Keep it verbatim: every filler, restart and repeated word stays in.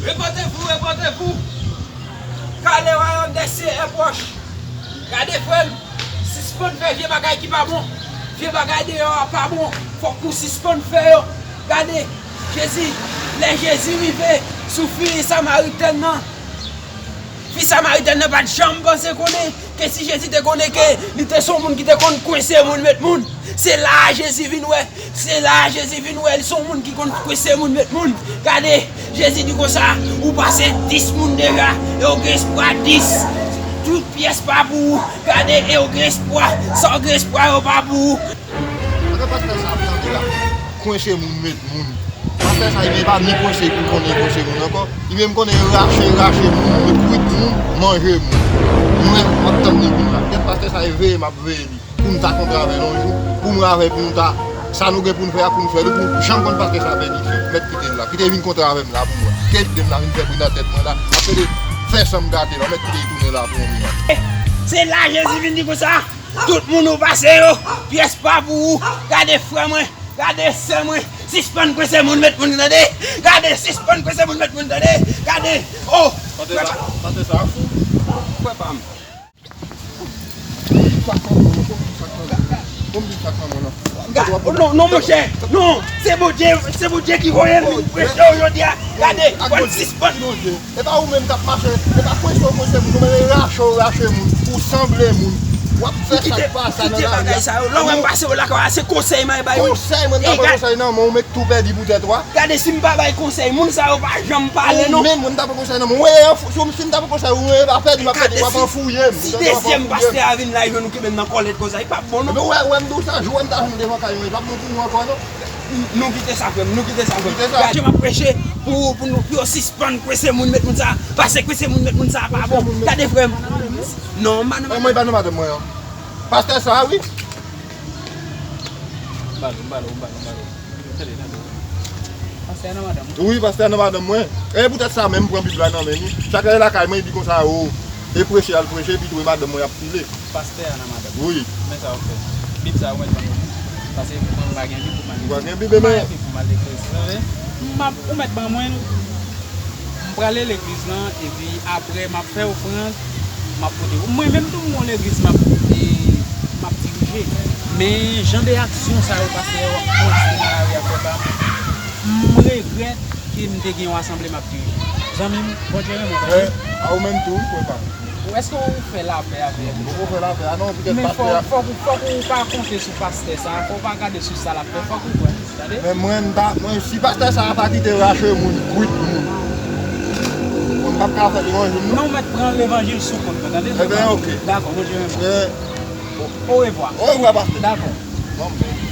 Repentez-vous, repentez-vous, car le royaume des cieux est proche. Gade, frè m, sispann fè vye bagay ki pa bon. Vye bagay deyò a pa bon. Fòk ou sispann fè yo. Gade, Jezi, lè Jezi rive sou fi Samaritèn nan, fi Samaritèn nan pa t janm panse konnen ke si Jezi te konnen ke li te se yon moun ki te konn kwense moun, met moun. Se la a Jezi vin wè, se la a Jezi vin wè li se yon moun ki konn kwense moun, met moun. Gade, Jezi di konsa, ou pase dis moun deja, e w gen espwa dis. Tout pyès pa pou ou. Gade, e w gen espwa, sa w gen espwa yo pa pou ou. Sa ke pastè sa ap tande la? Kwense moun, met moun. Pastè sa, li menm pa ni kwense pou l konnen kwense moun ankò. Li menm konnen rache, rache moun, kwit moun, manje moun. Nou menm, m ap tann li vin la. Kèt pastè sa, e veye m ap veye li. Pou m ta kontre avè l yon jou, pou mwen avè l, pou nou ta, sa nou gen pou n fè a, pou n fè li, pou janm konn pastè sa fè li, mèt kite l la. Kite vin kontre avè m la pou mwen. Kite kite m la, vin fè bri nan tèt mwen la. Ap fè de, fè san m gate la, mèt kite li tounen la pou mwen. Se la Jezi vin di konsa, tout moun ou pase yo, pyès pa pou ou. Gade frè mwen, gade sè mwen, sispann kwense moun, met moun, tande. Gade, sispann kwense moun, met moun, tande. Gade, oh, pastè sa, pastè sa fou. Frè pa m. Sa k nan mwen nan, konbyen sa k nan mwen nan? Konbyen sa k nan mwen nan? Ga-, non, non, monchè, non, se Bondye, se Bondye ki voye m vin preche w jodi a. Gade, w ap sispann. Bondye. E pa ou menm k ap mache, e pa kwense w kwense moun, ou menm e rache w rache moun, ou sanble moun. W ap fè sa k pa sa nan lavi a. Kite bagay sa yo. Lè w wè m pase w lakay a, se konsèy m al bay ou. Konsèy, mwen ta pran konsèy nan men w, ou mèt tou pèdi pou tèt ou a. Gade, si m pa bay konsèy, moun sa yo pa janm pale, non. Ou menm, mwen, m ta pran konsèy nan men w. Ou wè, si m ta pran konsèy, ou wè, w ap pèdi, w ap pèdi, w ap anfouye m. Si dezyèm pastè a vin la, e jwenn ou kenbe m nan kòlèt konsa, li p ap bon, non. Ebyen, ou wè, ou wè, m di w sa, jou wè m ta jwenn devan kay mwen, li p ap bon pou nou ankò, non. Nou kite sa, frè m, nou kite sa, frè m. Kite sa. Gade, jan m ap preche pou, pou nou, pou yo sispann kwense moun, met moun sa, pase kwense moun, met moun sa, pa bon. Gade, frè m. Non, m pa nan madanm. Mwen, pa nan madanm mwen, an. Pastè sa, wi. M ba l, m ba l, m ba l, m ba l. Tande, tande. Pastè a nan madanm ou? Wi, pastè a nan madanm mwen. E poutèt sa menm, m pran Bib la nan men li. Chak lè lakay mwen, li di konsa, o, e preche, al preche, epi tou e madanm mwen ap file. Pastè a nan madanm ou? Wi. Men sa w fè. Bib sa ou mèt ban mwen. Paske mwen m pa gen Bib pou m al legliz. Ou pa gen Bib, men. M pa gen Bib pou m al legliz. Tande? M ap, ou mèt ban mwen l. M prale legliz lan, epi apre m ap fè ofrann, m ap pote. Mwen menm tou, m gon legliz m ap, e, m ap dirije. Men jan de aksyon sa yo pastè yo ap poste nan lari a, frè pa m, m regrèt ke m te gen yon asanble m ap dirije. Zanmi m, Bondye renmen w, tande. A ou menm tou, frè pa m. Ou, èske ou fè lapè avè l? M poko fè lapè a non, poutèt pastè a. Men fò, fòk ou, fòk ou pa konte sou pastè sa, fò w pa gade sou sa l ap fè, fòk ou kwè. Tande? Men mwen, m pa, mwen, si pastè sa a pa kite rache moun, kwit moun, mwen, m p ap ka fè levanjil, non. Non, ou mèt pran levanjil sou kont mwen, tande? Ebyen, oke. Dakò, Bondye renmen w. Orevwa. Orevwa, pastè. Dakò. Bon, men.